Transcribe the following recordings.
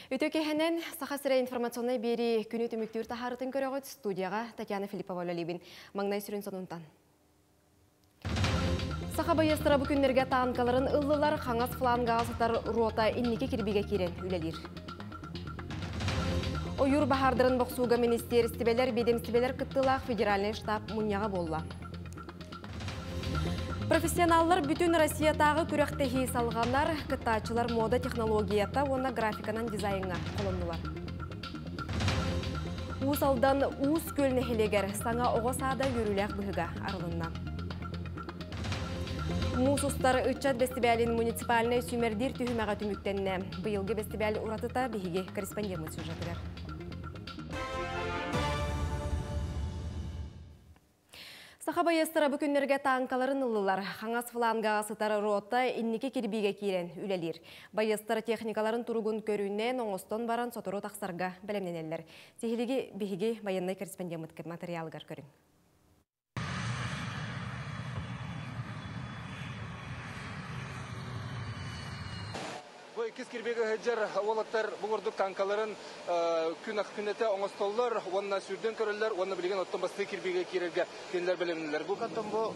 Үтүө киэһэнэн Саха сирэ информационнай биэрии күнү түмүктүүр таһаарытын көрөҕүт студияҕа Татьяна Филиппова үлэлиибин. Маҥнай сүрүн сонунтан. Саха байыастара бу күннэргэ танкаларын ыллылар, хаҥас флангаҕа сытар рота инники кирбиигэ киирэн үлэлиир. Ойуур баһаардарын бохсууга министиэристибэлэр, биэдэмистибэлэр кыттыылаах федеральнай штаб мунньаҕа буолла. Профессионаллар бүтүн Россиятааҕы күрэхтэһии салҕанар, кыттааччылар мода технологията уонна графиканан дизайҥҥа холоннулар. Уус Алдан Уус Күөл нэһилиэгэр саҥа оҕо саада үөрүүлээх быһыга арылынна. Муус устар ыччат бэстибээлин муниципальнай сүүмэрдиир түһүмэҕэ түмүктэннэ. Быйылгы бэстибээл уратыта биһиги корреспондеммыт сюжетыгар. Саха байыастара бу күннэргэ тааҥкаларын ыллылар. Хаҥас флангаҕа сытар рота инники кирбиигэ киирэн үлэлиир. Байыастар техникаларын туругун көрүнэн, оҥостон баран сотору тахсарга бэлэмнэнэллэр. Сиһилиги биһиги байыаннай корреспондеммыт материалыгар көрүҥ. Бу иккис кирбиигэ сылдьар уолаттар бу курдук танкаларын күн күнэтэ оҥостоллор уонна сүүрдэн көрөллөр уонна билигин оттон бастыы кирбиигэ киирэргэ кинилэр бэлэмнилэр. Бу кантон бу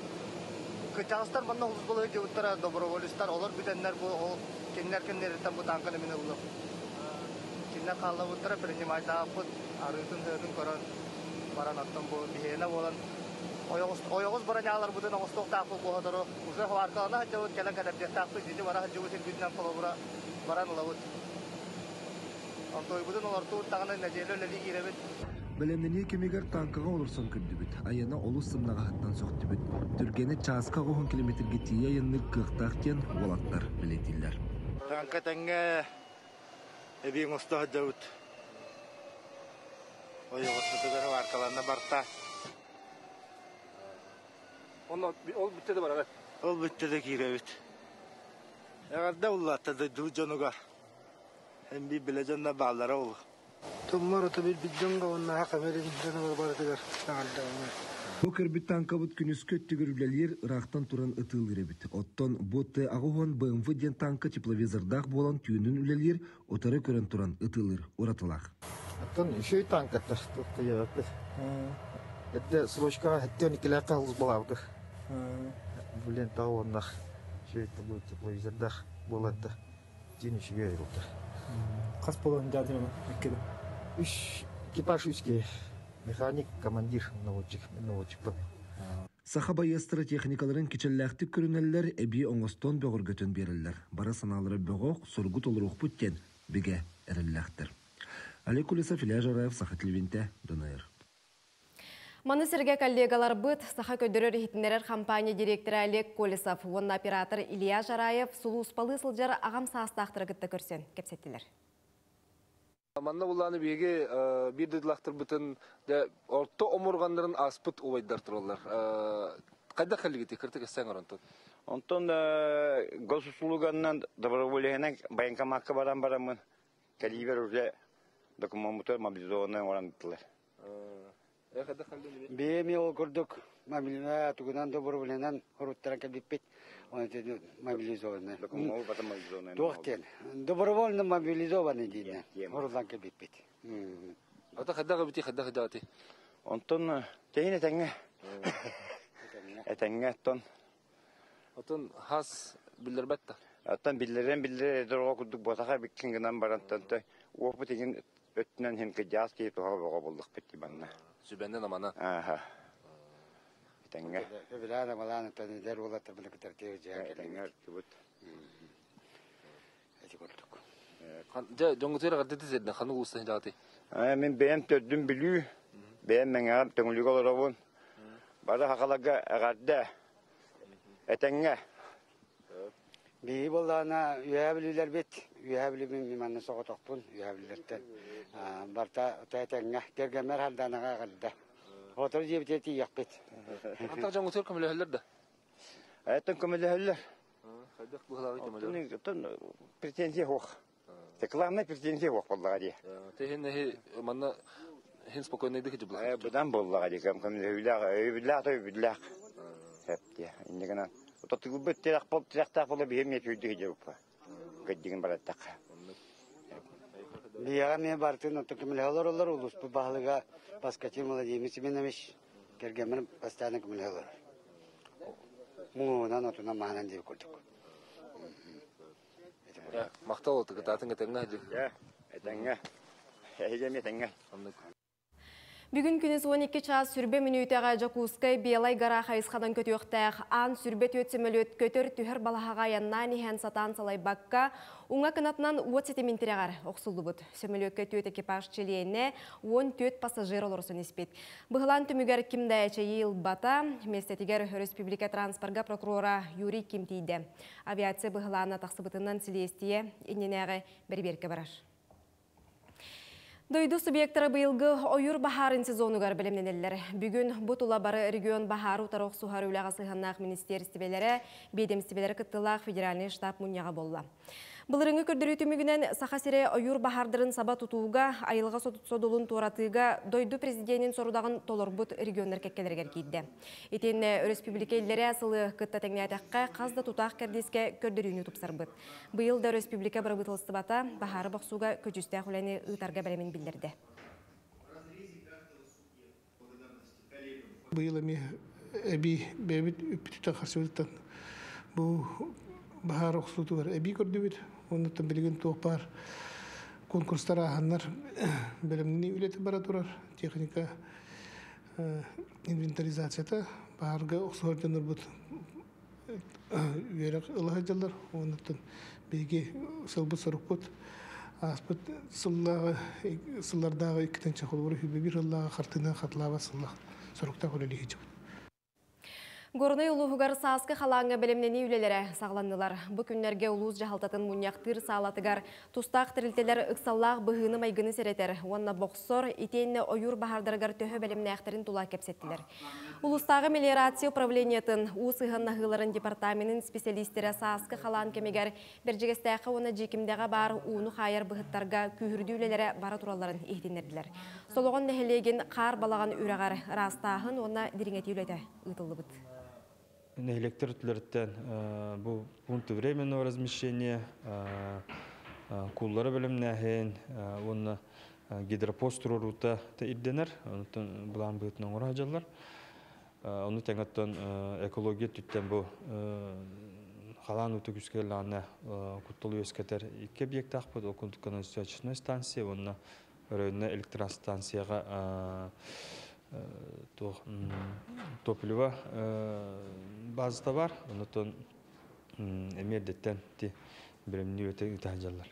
кычаҕастар манна олус болой дьыбыттара доброволецтар олор бүтэннэр бу ол кинилэр кэннилэриттэн бу танканы мин ыллым. Кинилэр хааллабыттара принимайдаабыт арыытын-сыатын көрөн баран оттон бу биһиэнэ буолан ойоҕос ойоҕос броняларбытын оҥостуохтаахпыт буоһатору Уже хварталана сылдьабыт, кэлэн кэтэрдиэхтаахпыт, ити бара сылдьыбыт сирбитинэн холобура баран ылабыт. Онтуойбутун олортубут даҕаны нэдиэлэ үлэлии киирэбит. Бэлэмнэнии кэмигэр тааҥкаҕа олорсон көрдүбүт. Айана олус сымнаҕаһыттан сөхтүбүт. Түргэнэ чааска оһон километрга тиийэ айанныыр кыахтаах диэн уолаттар бэлиэтииллэр. Тааҥка тэҥҥэ эбии оҥосто сылдьабыт. Ойоҕоспутугар варкаланна барта. Онно ол бүттэ да бараҕыт. Ол бүттэ да киирэбит. Эҕэрдэ уллаатта дойдубут дьонугар. Эн биир билэ дьонно бааллара ол. Туммар ото билбит дьоҥҥо уонна камерин дьонугар барытыгар эҕэрдэ Бу көрбүт тааҥкабыт күнүскү өттүгэр үлэлиир, ыраахтан туран ытыылыыр эбит. Оттон бу Т-80 БМВ диэн тааҥка тепловизордаах буолан түүнүн үлэлиир, утары көрөн туран ытыылыыр уратылаах. Оттон үчүгэй тааҥкаттар туохтуйабыт. Эрдэ срочкаҕа хэттиэн иккилээххэ халыс Блин, таҕа үчүгэй тепловизордаах буоларда дьин үчүгэй буолта. Хас буолан дядя иккиде? Үс экипаж үске. Механик, командир, наводчик, наводчикпын. Саха байыастара техникаларын кичэллээхтик көрүнэллэр, эбии оҥостон бөҕөргөтөн биэрэллэр. Бары санаалара бөҕөх, сургу толоруохпут диэн бигэ эрэллээхтэр. Олег Кулесов, Илья Жараев, Саха телевинтэ, ДНР. Маны сэргэ коллегаларбыт Саха көрдөрөр иһитиннэрэр компания директора Олег Колесов уонна оператор Илья Жараев сулууспалыы сылдьар аҕам саастаахтары кытта көрсөн кэпсэттилэр. Манна буллааны биһиги биир дойдулаахтарбытын дьэ орто омурҕаннарын ааспыт убайдар тураллар. Хайдах кэллигитий кыртык эссэҥ оронтон? Онтон госуслуганнан доброволеһынан военкомакка баран бараммын кэлиибэр уже докумуоммутугар мобилизованнай оҥорон ыыттылар. Бэйэм ол курдук мобильная тугунан добровольнан хоруттаран кэлбиппит. Мобилизованный. Туох диэн? Добровольно мобилизованный диэн хоруллан кэлбиппит. Ата хайдах эбити хайдах эдати? Онтон тэйин этэҥҥэ. Этэҥҥэ оттон. Отон хас биллэрбэт да. Оттон биллэрэн биллэрэр дорого курдук буотаха биккин гынан баран уопут игин өттүнэн иһин кыдьаас киһи туһа бөҕө буоллахпыт дии манна. Сүбэнэн амана. Ааха. Этэҥҥэ. Өбүлээн амалаан оттон эдэр уолаттарбыны кытары дьиэ Этэҥҥэ ыртыбыт. Ити курдук. Дьэ, дьоҥҥутугар эҕэрдэ сирдэн ханнык улуустан дьаҕатый? Мин бэйэм төрдүм Бүлүү, бэйэм Мэҥэҕэм Төҥүлүгэ олоробун. Бары хахаларга эҕэрдэ. Этэҥҥэ. Биһиги буоллаҕына Үөһээ Бүлүүлэрбит, Үөһээ Бүлүүбүн мин манна соҕотохпун, Үөһээ Бүлүүлэртэн. Барыта тэҥҥэ, кэргэммэр Харданаҕа эҕэрдэ. Оҕотор дьиэбитигэр тиийиэхпит. Антах дьоҥҥутугар көмөлөһөллөр да? Эттэн көмөлөһөллөр. Хайдах быһалаабый көмөлөһөр? Оттон претензия суох. Главное претензия суох буоллаҕа дии. Тэһин эһи манна хин спокойнайдык дьыбла. Быдан буоллаҕа дии, көмөлөһүүлээх, өйөбүллээх да өйөбүллээх. Сөп дии. Инньэ гынан Тотугулбут тирэх тирэхтээх буола биһи эмиэ түүрдү сылдьыбыппа. Кырдьыгын бараттахха. Биһиэхэ эмиэ барытын оттон көмөлөһө олороллор. Улууспут баһылыга Поскачин Владимир Семенович кэргэммин постоянно көмөлөһө олорор. Муҥунан, отунан, маһынан диир курдук. Махтал кытаатын этэҥҥэ Дьэ, этэҥҥэ. Эһиги эмиэ этэҥҥэ. Бүгүн күнүс 12 чаас сүрбэ мүнүүтэҕэ Дьокуускай Белай гора хайысханан көтүөхтээх Ан сүрбэ түөт сөмөлүөт көтөр түһэр балаһаҕа айаннаан иһэн сатаан салайбакка, уҥа кынатынан уот ситимин тирэҕэр охсуллубут. Сөмөлүөккэ түөт экипаж чилиэнэ, 14 пассажир олорсон испит. Быһылаан түмүгэр ким да эчэйии ылбата. Миэстэтигэр өрөспүүбүлүкэ транспорга прокурора Юрий Ким тиийдэ. Авиация быһылаана тахсыбытынан силиэстийэ иннинээҕи бэрэбиэркэ барар. Дойду субъектара быйылгы ойуур баһаарын сезонугар бэлэмнэнэллэр. Бүгүн бу тула бары регион баһаары утары охсуһар үлэҕэ сыһыаннаах министиэристибэлэрэ, биэдэмистибэлэрэ кыттыылаах федеральнай штаб мунньаҕа буолла. Былырыыҥҥы көрдөрүү түмүгүнэн Саха сирэ ойуур баһаардарын саба тутууга, айылҕа содулун туоратыыга дойду президенин сорудаҕын толорбут регионнар кэккэлэригэр киирдэ. Итиэннэ өрөспүүбүлүкэ иллэрээ сылы кытта тэҥнээтэххэ, хас да тутаах кэрдиискэ көрдөрүүнү тупсарбыт. Быйыл да өрөспүүбүлүкэ бырабыыталыстыбата баһаары бохсууга көдьүүстээх үлэни ыытарга бэлэмин биллэрдэ. Быйыл эмиэ эбии бэйэбит үппүтүттэн харчыбытыттан бу баһаар охсуутугар эбии көрдүбүт. Оннуттан билигин туох баар конкурстар ааһаннар бэлэмнэнии үлэтэ бара турар. Техника инвентаризацията баһаарга охсуһар дьоннорбут үөрэх ыла сылдьаллар. Оннуттан биһиги сылбыт-сорукпут ааспыт сыллааҕы сыллардааҕы иккитинчи холобура сүүрбэ биир сыллааҕы хартыына хатылаабат сыллаах соруктаах үлэлии сылдьабыт. Горнай улууһугар сааскы халааҥҥа бэлэмнэнии үлэлэрэ саҕаланнылар. Бу күннэргэ улуус дьаһалтатын мунньахтыыр саалатыгар тустаах тэрилтэлэр ыксаллаах быһыыны-майгыны сэрэтэр уонна бохсор итиэннэ ойуур баһаардарыгар төһө бэлэмнээхтэрин тула кэпсэттилэр. Улуустааҕы мелиорация управлениетын уу сыһыаннаһыыларын департаменын специалистэрэ сааскы халаан кэмигэр Бэрдьигэстээххэ уонна Дьиикимдэҕэ баар ууну хаайар быһыттарга күүһүрдүү үлэлэрэ бара туралларын иһитиннэрдилэр. Солоҕон нэһилиэгин Хаар Балаҕан үрэҕэр ыраастааһын уонна дириҥэтии үлэтэ ыытыллыбыт. Нэһилиэктэр өттүлэриттэн бу пункты временного размещения кууллары бэлэмнээһин уонна гидропост туруоруута ирдэнэр. Онтон былаан быһыытынан оҥоро сылдьаллар. Ону тэҥэ оттон экология өттүттэн бу халаан уута күүскэ кэллэҕинэ куттал үөскэтэр икки объектаахпыт. Ол курдук канализационнай станция уонна районнай электростанцияҕа туох топливо базата бар. Онтон эмиэ эрдэттэн бэлэмнии үлэтэ ыыта сылдьаллар.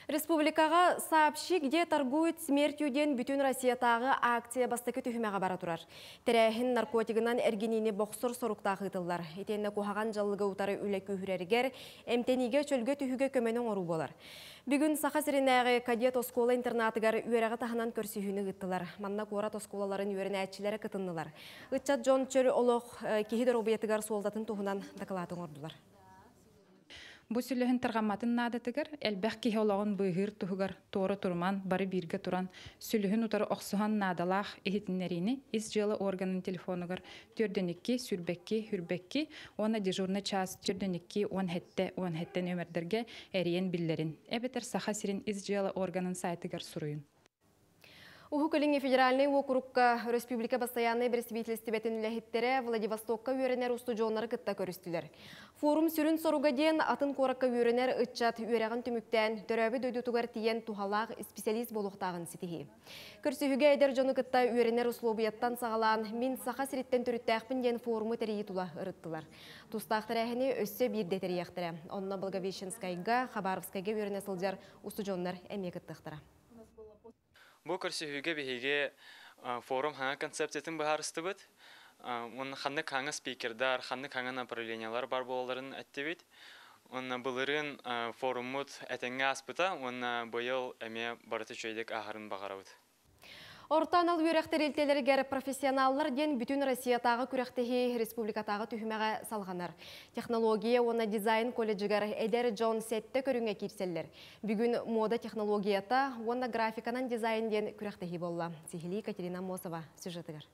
Республикаҕа «Сообщи, где торгуют смертью» диэн бүтүн Россиятааҕы акция бастакы түһүмэҕэ бара турар. Тэрээһин наркотигынан эргиниини бохсор соруктаах ыытыллар. Итиэннэ куһаҕан дьаллыга утары үлэ күүһүрэригэр, эмтэниигэ чөлгө түһүүгэ көмөнү оҥоруу буолар. Бүгүн Саха сиринээҕи кадет оскуола-интернатыгар үөрэҕи таһынан көрсүһүүнү ыыттылар. Манна куорат оскуолаларын үөрэнээччилэрэ кытыннылар. Ыччат дьон чөл олох киһи доруобуйатыгар суолтатын туһунан дакылаат оҥордулар. Бу сүлүһүн тарҕамматын наадатыгар, элбэх киһи олоҕун быыһыыр туһугар туора туруман, бары бииргэ туран, сүлүһүн утары охсуһан наадалаах иһитиннэриини ис дьыала органын телефонугар 42 22 хүрбэкки уонна дежурнай чаас 42 17 17 нүөмэрдэргэ эрийэн биллэрин, эбэтэр Саха сирин ис дьыала органын сайтыгар суруйун. Уһук Илиҥҥи федеральнай уокурукка өрөспүүбүлүкэ бастайааннай бэрэстэбиитэлистибэтин үлэһиттэрэ Владивостокка үөрэнэр устудьуоннары кытта көрүстүлэр. Форум сүрүн соруга диэн атын куоракка үөрэнэр ыччат үөрэҕин түмүктээн, төрөөбүт дойдутугар тиийэн туһалаах исписэлиис буолуохтааҕын ситиһии. Көрсүһүүгэ эдэр дьону кытта үөрэнэр услуобуйаттан саҕалаан Мин Саха сириттэн төрүттээхпин диэн форуму тэрийии тула ырыттылар. Тустаах тэрээһини өссө биирдэ тэрийиэхтэрэ. Онно Благовещенскайга, Хабаровскайга үөрэнэ сылдьар устудьуоннар эмиэ кыттыахтара. Бу көрсүһүүгэ биһиги форум хаҥа концепциятын быһаарыстыбыт. Уонна ханнык хаҥа спикердар, ханнык хаҥа направлениялар бар буолалларын эттибит. Уонна былырыын форуммут этэҥҥэ ааспыта уонна быйыл эмиэ барыта үчүгэйдик ааһарын баҕарабыт. Орто анал үөрэх тэрилтэлэригэр профессионаллар диэн бүтүн Россиятааҕы күрэхтэһии республикатааҕы түһүмэҕэ салҕанар. Технология уонна дизайн колледжыгар эдэр дьон сэттэ көрүҥҥэ киирсэллэр. Бүгүн мода технологията уонна графиканан дизайн диэн күрэхтэһии буолла. Сиһилии Екатерина Аммосова сюжетыгар.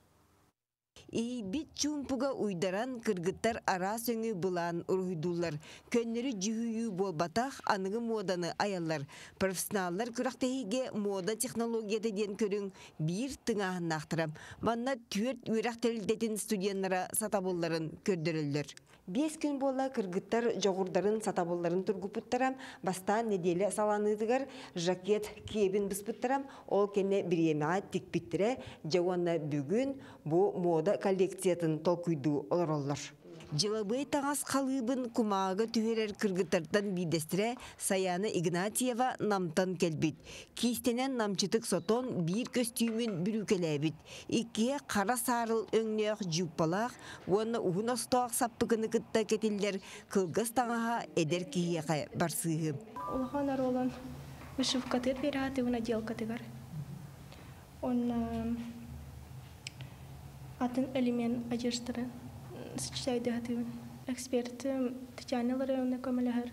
Иһийбит чуумпуга уйдаран кыргыттар араас өҥү былаан уруһуйдууллар. Көннөрү дьүһүйүү буолбатах, аныгы муоданы айаллар. Профессионаллар күрэхтэһиигэ муода технологията диэн көрүҥ биир тыҥааһыннаахтара. Манна түөрт үөрэх тэрилтэтин студеннара сатабылларын көрдөрөллөр. Биэс күн буолла кыргыттар дьоҕурдарын, сатабылларын тургуппуттара. Бастаан нэдиэлэ саланыытыгар жакет киэбин быспыттара, ол кэннэ бириэмэҕэ тикпиттэрэ. Дьэ уонна бүгүн бу мода коллекциятын толкуйдуу олороллор. Дьылабыай таҥас халыыбын кумааҕыга түһэрэр кыргыттартан биирдэстэрэ Саяна Игнатьева Намтан кэлбит. Киистэнэн намчытык сотон биир көстүүмүн бүрүүкэлээбит. Иккиһэ хара саарыл өҥнөөх дьууппалаах уонна уһун остоох саппыкыны кытта кэтиллэр кылгас таҥаһа эдэр киһиэхэ барсыыһы. Улахан оруолун вышивкатыгар биэрэ отделкатыгар. Онно атын элемент одеждары сочетайдыһатыыбын. Эксперт Татьяна Ларионовна көмөлөһөр.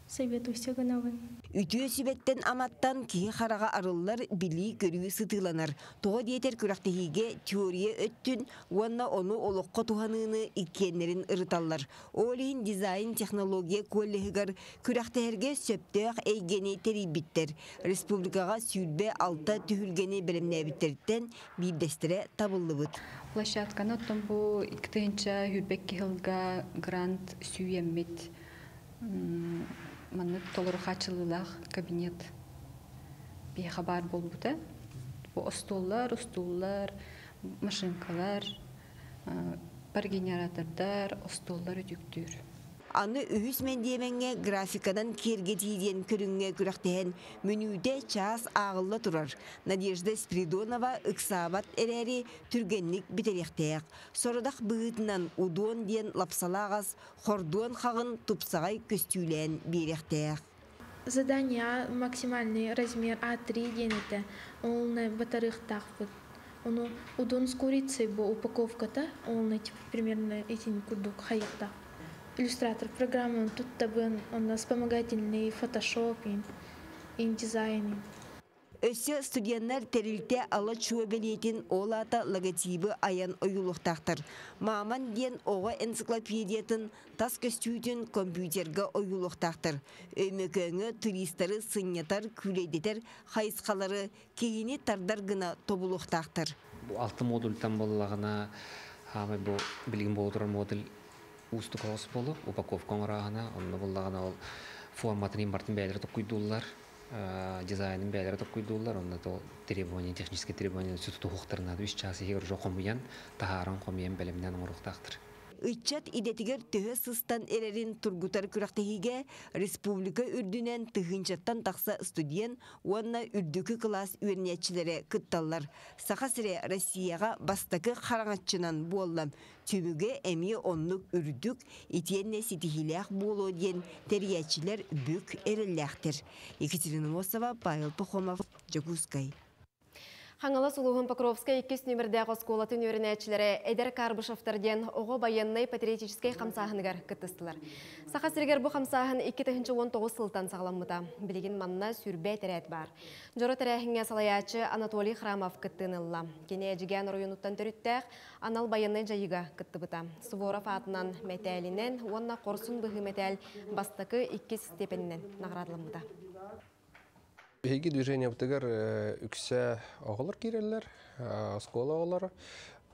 Советуйся гынабын. Үтүө сүбэттэн аматтан киһи хараҕа арыллар, билии-көрүү сытыыланар. Тоҕо диэтэр күрэхтэһиигэ теория өттүн уонна ону олоххо туһаныыны иккиэннэрин ырыталлар. Ол иһин дизайн-технология коллеһыгар күрэхтэһэргэ сөптөөх эйгэни тэрийбиттэр. Республикаҕа 26 түһүлгэни бэлэмнээбиттэриттэн биирдэстэрэ табыллыбыт. Площадканы оттон бу 2 киһи сылга грант сүүйэммит маннык толору хааччыллыылаах кабинет биһиэхэ баар буолбута. Бу остуоллар, устууллар, машинкалар, парогенератордар, остуоллар үтүктүүр. Аны үһүс мэндиэмэҥҥэ графиканан киэргэтии диэн көрүҥҥэ күрэхтэһэн мүнүүтэ чаас ааҕылла турар. Надежда Спиридонова ыксаабат эрээри түргэнник бүтэриэхтээх. Сорудах быһыытынан удуон диэн лапсалаах ас хордуон хаҕын тупсаҕай көстүүлээн биэриэхтээх. Задание максимальный размер А3 диэн этэ. Ол батарыахтаахпыт. Ону удон с курицей бу упаковката, ол типа примерно этин курдук хайыктаах. Иллюстратор программаны туттабын, онно вспомогательный фотошоп, индизайн. Өссө студеннар тэрилтэ ала чуо бэлиэтин ол аата логотибы айан ойуулуохтаахтар. Мааман диэн оҕо энциклопедиятын тас көстүүтүн компьютерга ойуулуохтаахтар. Өймөкөөҥө туристары сынньатар, күүлэйдэтэр хайысхалары киһини тардар гына тобулуохтаахтар. Бу алты модультан буоллаҕына, хаамай бу билигин буола турар модуль уустук соҕус буолуо, упаковка оҥорооһуна, онно буоллаҕына ол форматын имбартын бэйэлэрэ токкуйдууллар, дизайнын бэйэлэрэ токкуйдууллар, онно то требование, технический требование тутуһуохтарын 3 чаас иһигэр уже хомуйан, таһааран хомуйан бэлэмнээн оҥоруохтаахтар. Ыччат идэтигэр төһө сыстан эрэрин тургутар күрэхтэһиигэ республика үрдүнэн тыһыынчаттан тахса студент уонна үрдүкү кылаас үөрэнээччилэрэ кытталлар. Саха сирэ Россияҕа бастакы хараҥаччынан буолла. Түмүгэ эмиэ оннук үрдүк итиэннэ ситиһиилээх буолуо диэн тэрийээччилэр бүк эрэллээхтэр. Екатерина Мосова, Павел Пахомов, Дьокуускай. Хаҥалас улууһун Покровскай иккис нүөмэрдээх оскуолатын үөрэнээччилэрэ Эдэр Карбышевтар диэн оҕо байыаннай патриотическай хамсааһыныгар кыттыстылар. Саха сиригэр бу хамсааһын 2019 сылтан саҕаламмыта. Билигин манна 20 этэрээт баар. Дьоро тэрээһиҥҥэ салайааччы Анатолий Храмов кыттыыны ылла. Кини Эдьигээн оройуонуттан төрүттээх анал байыаннай дьайыыга кыттыбыта. Суворов аатынан мэтээлинэн уонна хорсун быһыы мэтээл бастакы иккис степенинэн наҕараадаламмыта. Биһиги движениебытыгар үксэ оҕолор киирэллэр, оскуола оҕолоро.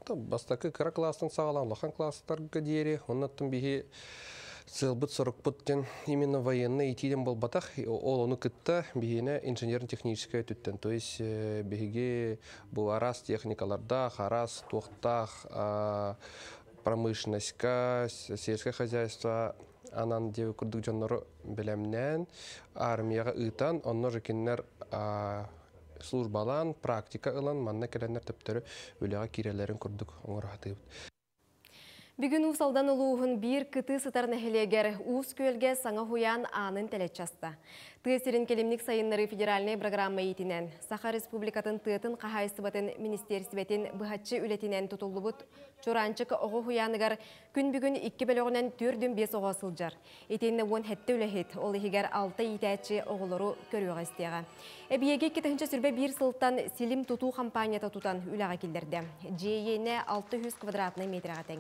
Бастакы кыра класстан саҕалаан улахан класстарга диэри, оннуттан биһи сыалбыт сорукпут диэн именно военный итииден буолбатах, ол ону кытта биһиэнэ инженерно-техническай өттүттэн, то есть биһиги бу араас техникалардаах, араас туохтаах промышленностька, сельское хозяйство анан диэби курдук дьоннору бэлэмнээн, армияҕа ыытан, онно же кинилэр службалаан, практика ылан, манна кэлэннэр төптөрү үлэҕэ киирэллэрин курдук оҥоро сатыыбыт. Бүгүн Уус Алдан улууһун биир кытыы сытар нэһилиэгэр Уус Күөлгэ саҥа уһуйаан аанын тэлэччи аста. Тыа сирин кэлимник сайыннарыы федеральнай программа иитинэн, Саха Республикатын тыатын хаһаайыстыбатын министиэристибэтин быһаччы үлэтинэн тутуллубут Чураанчык оҕо уһуйааныгар күн бүгүн икки бөлөҕүнэн 45 оҕо сылдьар. Итиэннэ 17 үлэһит, ол иһигэр алта иитээччи оҕолору көрүөҕэ-истиэҕэ. Эбийиэги 2021 сылтан Силим тутуу хампаанньата тутан үлэҕэ киллэрдэ. Дьиэ иэнэ 600 квадратнай метрэҕэ тэҥ.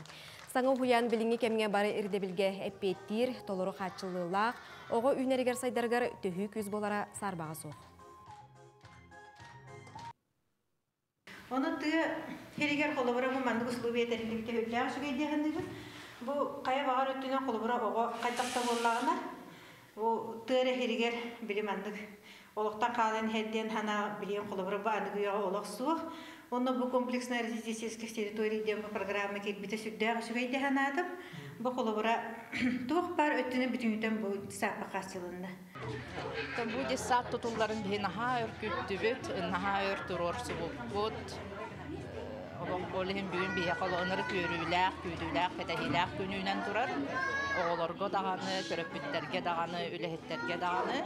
Саҥа уһуйаан билиҥҥи кэмҥэ бары ирдэбилгэ эппиэттиир, толору хааччыллыылаах, оҕо үүнэригэр-сайдарыгар төһүү күүс буолара саарбаҕа суох. Онон тыа сиригэр холобура бу маннык условия тэриллибитэ үрдээх үчүгэй дии саныыбын. Бу хайа баҕар өттүнэн холобура оҕо хайдах да буоллаҕына, бу тыа эрэ сиригэр били маннык олохтон хаалан иһэр диэн санаа билигин холобура бу аныгы үйэҕэ олох суох. Онно бу комплексное развитие сельских территорий диэн бу программа киирбитэ сүрдээх үчүгэй дии санаатым. Бу холобура туох баар өттүнэн бүтүнүтэн бу сааппа хааччылынна. Бу детсад тутулларын биһи наһаа өр күүттүбүт, наһаа өр туруорсубуппут. Олох ол иһин бүгүн биһиэхэ олоҕунар күөрүүлээх, күүтүүлээх, кэтэһиилээх күнүүнэн турар. Оҕолорго даҕаны, төрөппүттэргэ даҕаны, үлэһиттэргэ даҕаны.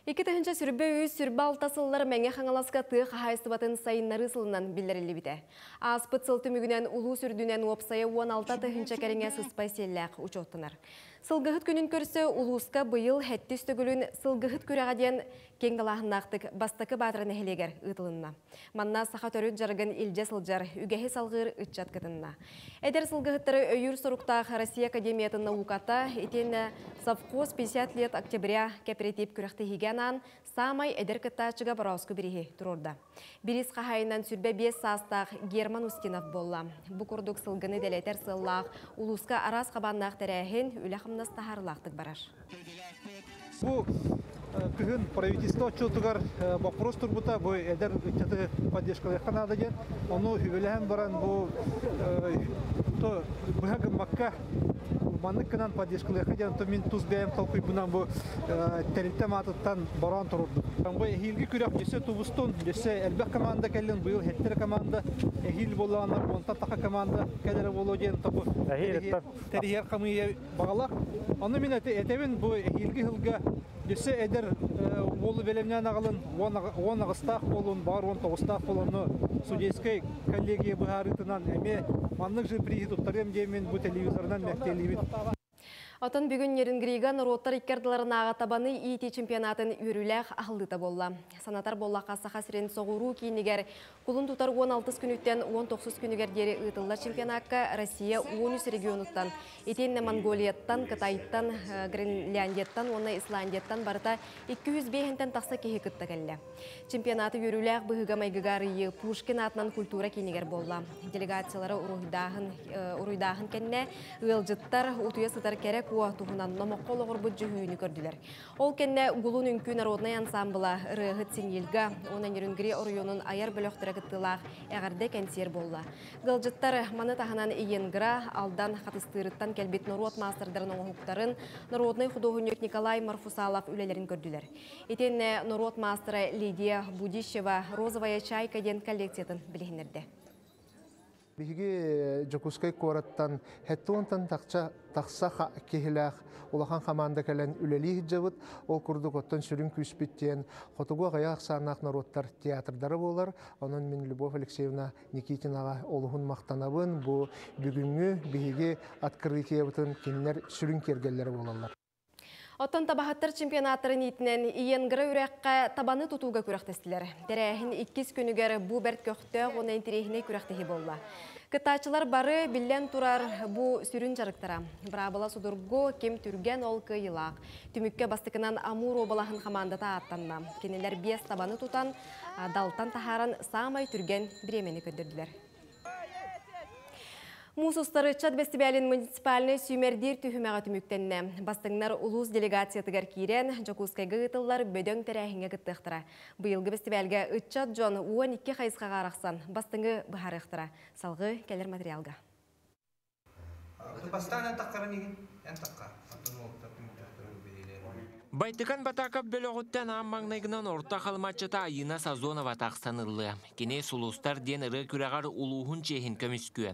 2023-26 сыллар Мэҥэ Хаҥаласка тыа хаһаайыстыбатын сайыннарыы сылынан биллэриллибитэ. Ааспыт сыл түмүгүнэн улуус үрдүнэн уопсайа 16 тыһыынча кэриҥэ сыспай сиэллээх учуоттанар. Сылгыһыт күнүн көрсө улууска быйыл сэттис төгүлүн Сылгыһыт күрэҕэ диэн киэҥ далааһыннаахтык Бастакы Баатара нэһилиэгэр ыытылынна. Манна саха төрүт дьарыгын илдьэ сылдьар, үгэһи салҕыыр ыччат кытынна. Эдэр сылгыһыттары өйүүр соруктаах Россия Академиятын науката итиэннэ совхоз 50 лет октября кэпэрэтиип күрэхтэһиигэ анаан саамай эдэр кыттааччыга борооску бирииһи туруорда. Бириис хаһаайынан 25 саастаах Герман Устинов буолла. Бу курдук сылгыны дэлэтэр сыаллаах улууска араас хабааннаах тэрээһин үлэ-хамнас таһаарыылаахтык барар. Бу кыһын правительство отчуотугар боппуруос турбута, бу эдэр ыччаты поддержкалыахха наада диэн. Ону үбүлэһэн баран бу быһа гыммакка маннык гынан поддержкалыахха диэн, то мин тус бэйэм толкуйбунан бу тэрилтэ маатыттан бороон турурдум. Бу эһиилги күрэх дьөсө тубустун, дьөсө элбэх команда кэллин, быйыл хеттер команда, эһиил буоллаҕына онтон таха команда кэлэрэ буолуо диэн тобу тэрийэр хамыыйа баҕалаах. Ону мин этэбин, бу эһиилги сылга өссө эдэр уолу бэлэмнээн аҕалын, 10 аҕыстаах буолун, баар 19-таах буолуну судейскай коллегия быһаарыытынан эмиэ маннык же призи туттарыам диэммин бу телевизорынан мэктиэлиибин. Отон бүгүн Нерюнгрига норуоттар иккардыларынааҕы табаны иитии чемпионатын үөрүүлээх аһыллыыта буолла. Санатар буоллахха, Саха сирин соҕуруу киинигэр кулун тутар 16 күнүттэн 19 күнүгэр диэри ыытыллар чемпионакка Россия 13 регионуттан, итиэннэ Монголияттан, Кытайтан, Гренландияттан уонна Исландияттан барыта 205-тен тахса киһи кытта кэллэ. Чемпионаты үөрүүлээх быһыыга-майгыга арыйыы Пушкин аатынан культура киинигэр буолла. Делегациялары уруйдааһын кэннэ ыалдьыттар утуйа сытар кэрэ куо туһунан номоххо олоҕурбут дьүһүйүүнү көрдүлэр. Ол кэннэ Гулун үҥкүү народнай ансамбла ырыаһыт Синьилга уонна Нерюнгри оройуонун айар бөлөхтөрө кыттыылаах эҕэрдэ кэнсиэр буолла. Ыалдьыттар маны таһынан Иенгра, Алдан Хатыстыырыттан кэлбит норуот маастардарын оҥоһуктарын, народный художник Николай Марфусалов үлэлэрин көрдүлэр. Итиэннэ норуот маастара Лидия Будищева «Розовая чайка» диэн коллекциятын билиһиннэрдэ. Биһиги Дьокуускай куораттан 70-тан тахса киһилээх улахан хамаанда кэлэн үлэлии сылдьабыт. Ол курдук оттон сүрүн күүспүт диэн хотугу аҕыйах ахсааннаах норуоттар театрдара буолар. Онон мин Любовь Алексеевна Никитинаҕа олуһун махтанабын. Бу бүгүҥҥү биһиги открытиебытын кинилэр сүрүн киэргэллэрэ буолаллар. Оттон табаһыттар чемпионаттарын иитинэн Иенгра үрэххэ табаны тутууга күрэхтэстилэр. Тэрээһин иккис күнүгэр бу бэрт көхтөөх уонна интэриэһинэй күрэхтэһии буолла. Кыттааччылар бары, биллэн турар, бу сүрүн дьарыктара. Быраабыла судургу, ким түргэн, ол кыайыылаах. Түмүккэ бастакынан Амур уобалаһын хамаандата ааттанна. Кинилэр биэс табаны тутан, далтан таһааран саамай түргэн бириэмэни көрдөрдүлэр. Муус устар ыччат бэстибээлин муниципальнай сүүмэрдиир түһүмэҕэ түмүктэннэ. Бастыҥнар улуус делегациятыгар киирэн, Дьокуускайга ыытыллар бөдөҥ тэрээһиҥҥэ кыттыахтара. Быйылгы бэстибээлгэ ыччат дьон 12 хайысхаҕа арахсан бастыҥы быһаарыахтара. Салгыы кэлэр материалга. Бастаан эн таххарын игин, эн тахха. Байтыкан Батаков бөлөҕүттэн аан маҥнайгынан Орто Халымаччыта Айыына Сазонова тахсан ыллыа. Кини Сулустар диэн ырыа күрэҕэр улууһун чиэһин көмүскүө.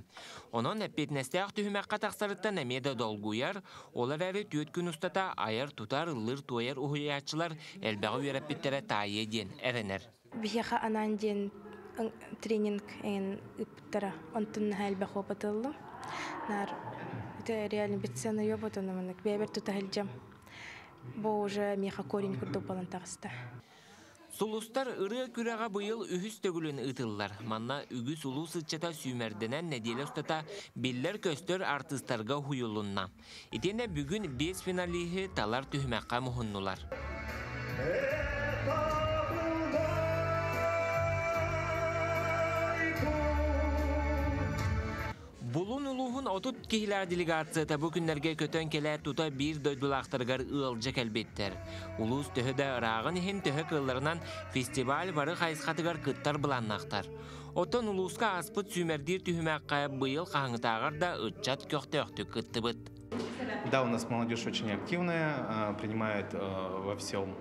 Онон эппиэтинэстээх түһүмэххэ тахсарыттан эмиэ да долгуйар, ол эрээри түөрт күн устата айар-тутар, ыллыыр-туойар уһуйааччылар элбэҕи үөрэппиттэрэ таайыа диэн эрэнэр. Биһиэхэ анаан диэн тренинг эҥин ыыппыттара. Онтон наһаа элбэх опыт ыллым. Наар это реально бесценный опыт, онно бэйэбэр тута сылдьам. Бу уже миэхэ корень курдук буолан таҕыста. Сулустар ырыа күрэҕэ быйыл үһүс төгүлүн ыытыллар. Манна үгүс улуус ыччата сүүмэрдэнэн нэдиэлэ устата биллэр-көстөр артыыстарга уһуйулунна. Итиэннэ бүгүн биэс финалиһы талар түһүмэххэ муһуннулар. Булун улууһун 30 киһилээх делегацията бу күннэргэ көтөн кэлээт тута биир дойдулаахтарыгар ыалдьа кэлбиттэр. Улуус төһө да ырааҕын иһин төһө кыалларынан фестиваль бары хайысхатыгар кыттар былааннаахтар. Оттон улууска ааспыт сүүмэрдиир түһүмэххэ быйыл хаһыҥытааҕар да ыччат көхтөөхтүк кыттыбыт. Да, у нас молодежь очень активная, принимает во всем,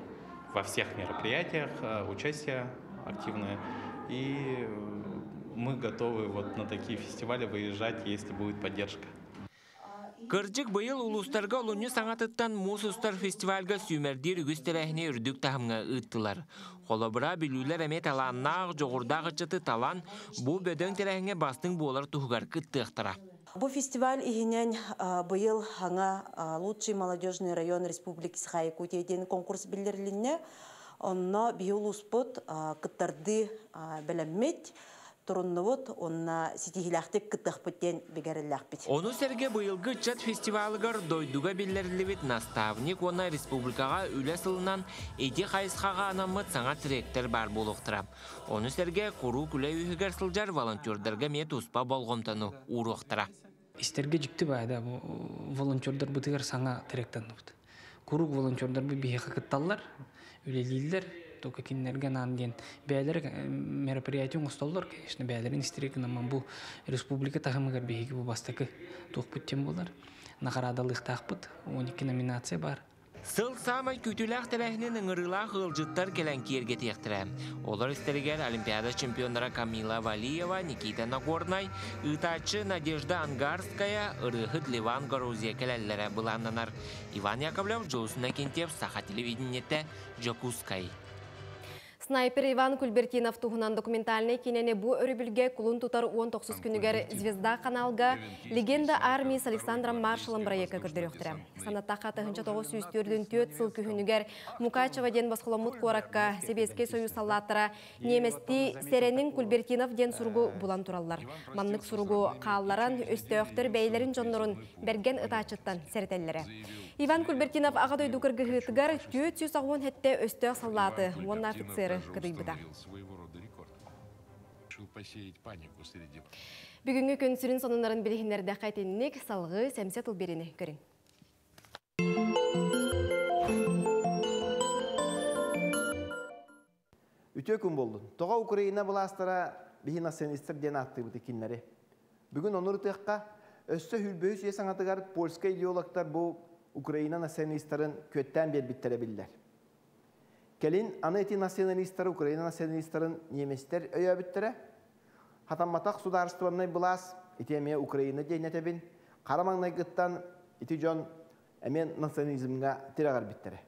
во всех мероприятиях участие активное. И мы готовы вот на такие фестивали выезжать, если будет поддержка. Кырдьык быйыл улуустарга олунньу саҥатыттан муус устар фестивальга сүүмэрдиир үгүс тэрээһини үрдүк таһымҥа ыыттылар. Холобура, бүлүүлэр эмиэ талааннаах, дьоҕурдаах ыччаты талан, бу бөдөҥ тэрээһиҥҥэ бастыҥ буолар туһугар кыттыахтара. Бу фестиваль иһинэн быйыл хаҥа «Лучший молодежный район Республики Саха-Якутия» диэн конкурс биллэрилиннэ. Онно биһи улууспут кыттардыы бэлэммит, туруннубут, онно ситиһилээхтик кыттыахпыт диэн бигэриллээхпит. Ону сэргэ быйылгы ыччат фестивалыгар дойдуга биллэриллибит наставник уонна республикаҕа үлэ сылынан ити хайысхаҕа анаммыт саҥа тректэр баар буолуохтара. Ону сэргэ куруук үлэ үөһүгэр сылдьар волонтердарга эмиэ туспа болҕомтону ууруохтара. Истэргэ дьикти баайда бу волонтердар бытыгар саҥа тректанныбыт. Куруук волонтердар бу биһиэхэ кытталлар, үлэлииллэр, только кинилэргэ анаан диэн бэйэлэрэ мероприятие оҥостоллор, конечно, бэйэлэрин истэригэр гынан бу республика таһымыгар биһиги бу бастакы туохпут диэн буолар. Наҕараадалыахтаахпыт, 12 номинация баар. Сыл саамай күүтүүлээх тэрээһинин ыҥырыылаах ыалдьыттар кэлэн киэргэтиэхтэрэ. Олор истэригэр Олимпиада чемпионнара Камила Валиева, Никита Нагорнай, ыытааччы Надежда Ангарская, ырыаһыт Ливан Горозия кэлэллэрэ былааннанар. Иван Яковлев, Дьулус Иннокентьев, Саха телевидениетэ, Дьокуускай. Снайпер Иван Кульбертинов туһунан документальнай киинэни бу өрөбүлгэ кулун тутар 19 күнүгэр Звезда каналга «Легенда армии с Александром Маршалом» бырайыакка көрдөрүөхтэрэ. Санаттахха 1944 сыл күһүнүгэр Мукачево диэн босхоломмут куоракка Сэбиэскэй Союз саллааттара немецтии Сэрэниҥ Кульбертинов диэн суругу булан тураллар. Маннык суругу хаалларан өстөөхтөр бэйэлэрин дьоннорун бэргэн ытааччыттан сэрэтэллэрэ. Иван Кульбертинов Аҕа дойду кыргыһыытыгар 487 өстөөх саллааты уонна офицеры кыдыйбыта. Бүгүҥҥү күн сүрүн сонуннарын билиһиннэрдэххэ итинник салгыы сэмсэ тыл биэриини көрүҥ. Үтүө күн буоллун. Тоҕо Украина былаастара биһи националистар диэн ааттыыбыт кинилэри. Бүгүн ону ырытыахха, өссө хүлбөһүс үйэ саҥатыгар польскай идеологтар бу Украина националистарын күөттээн биэрбиттэрэ биллэр. Кэлин аны ити националистары Украина националистарын немецтэр өйөөбүттэрэ. Хатамматах судаарыстыбаннай былаас ити эмиэ Украина диэн этэбин. Хара маҥнайгыттан ити дьон эмиэ национализмҥа тирэҕирбиттэрэ.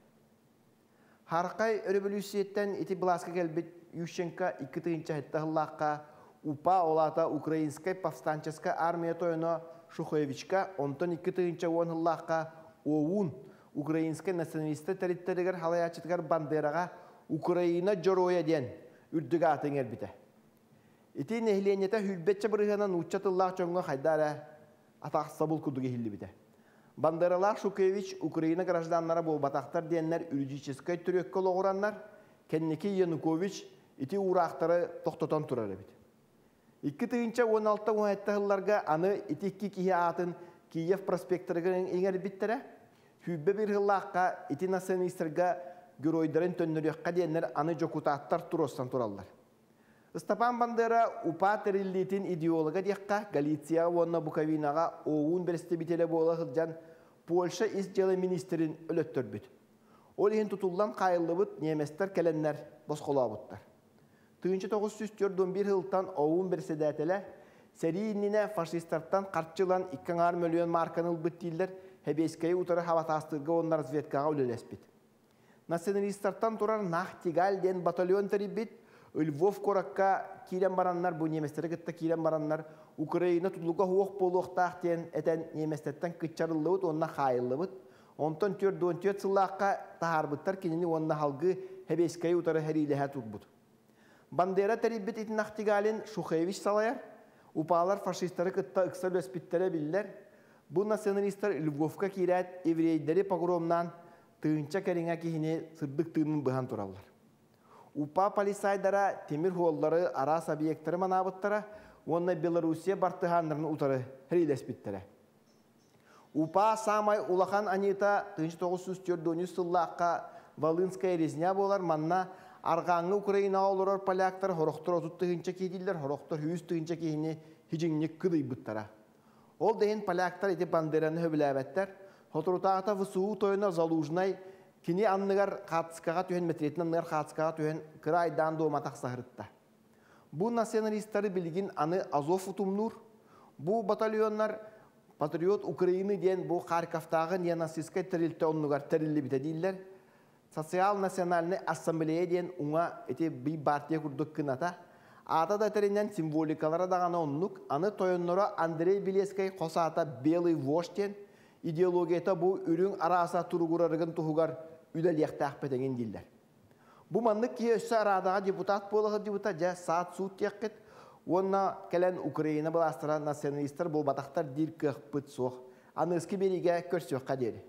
Хааркай өрөбөлүүссүйэттэн ити былааска кэлбит Ющенко 2007 сыллаахха УПА ол аата Украинскай повстанческай армия тойоно Шухевичка, онтон 2010 сыллаахха ОУН Украинскай националистар тэрилтэлэригэр халайааччытыгар Бандераҕа Украина Дьоруойа диэн үрдүк ааты иҥэрбитэ. Ити нэһилиэнньэтэ сүүрбэччэ бырыһыана нуучча тыллаах дьоҥҥо хайда эрэ атаҕастабыл курдук иһиллибитэ. Бандералаах Шукевич Украина гражданнара буолбатахтар диэннэр юридическай төрүөккэ олоҕураннар, кэнники Янукович ити уураахтары тохтотон турар эбит. 2016 сылларга аны ити икки киһи аатын Киев проспекторыгар иҥэрбиттэрэ. Сүүрбэ биир сыллаахха ити националистарга геройдарын төннөрүөххэ диэннэр аны дьокутааттар туруорсан тураллар. Ыстапаан Бандера УПА тэриллиитин идеолога диэххэ Галицияҕа уонна Буковинаҕа ОУН бэрэстэбиитэлэ буола сылдьан Польша ис дьыала министрин өлөттөрбүт. Ол иһин тутуллан хаайыллыбыт немецтэр кэлэннэр босхолообуттар. 1941 сылтан ОУН бэрэссэдээтэлэ, сэрии иннинэ фашистартан харчы ылан 2,5 мөлүйүөн маарканы ылбыт дииллэр, Хэбиэскэйи утары хабатаастыырга уонна разведкаҕа үлэлэспит. Националистартан турар Нахтигаль диэн батальон тэрийбит, Львов куоракка киирэн бараннар, бу немецтэри кытта киирэн бараннар, Украина тутулуга суох буолуохтаах диэн этэн немецтэртэн кыччарыллыбыт уонна хаайыллыбыт. Онтон 44 сыллаахха таһаарбыттар кинини уонна халгыы Хэбиэскэйи утары сэриилэһэ турбут. Бандера тэрийбит ити Нахтигалин Шухевич салайар, УПАлар фашистары кытта ыкса үлэспиттэрэ биллэр. Бу националистар Львовка киирээт еврейдэри погромнаан тыһыынча кэриҥэ киһини сырдык тыынын быһан тураллар. УПА полицайдара тимир хуоллары араас объектары манаабыттара уонна Белоруссия бартыһааннарын утары сэриилэспиттэрэ. УПА саамай улахан аньыыта 1943 сыллаахха Волынская резня буолар. Манна арҕааҥҥы Украинаҕа олорор поляктар сорохтор 30 тыһыынча киһи дииллэр, сорохтор 100 тыһыынча киһини хидьиҥник кыдыйбыттара. Ол да иһин поляктар ити Бандераны сөбүлээбэттэр. Соторутааҕыта ВСУ тойоно Залужнай кини анныгар хаартыскаҕа түһэн, мэтириэтин анныгар хаартыскаҕа түһэн кыра айдаан дуома тахсаһырытта. Бу националистары билигин аны Азов утумнуур. Бу батальоннар Патриот Украины диэн бу Харьковтааҕы неонацистскай тэрилтэ оннугар тэриллибитэ дииллэр. Социал-национальнай ассамблея диэн уҥа ити би партия курдук кыната. Аата да тэринэн символикалара даҕаны оннук. Аны тойонноро Андрей Белецкэй хос аата Белый вождь диэн идеологията бу үрүҥ арааса туругурарыгын туһугар үлэлиэхтээхпит эҥин дииллэр. Бу маннык киһи өссө Радаҕа депутат буола сылдьыбыта, дьэ саат-суут диэххит. Уонна кэлэн Украина былаастара националистар буолбатахтар диир кыахпыт суох. Аныгыскы биэриигэ көрсүөххэ диэри.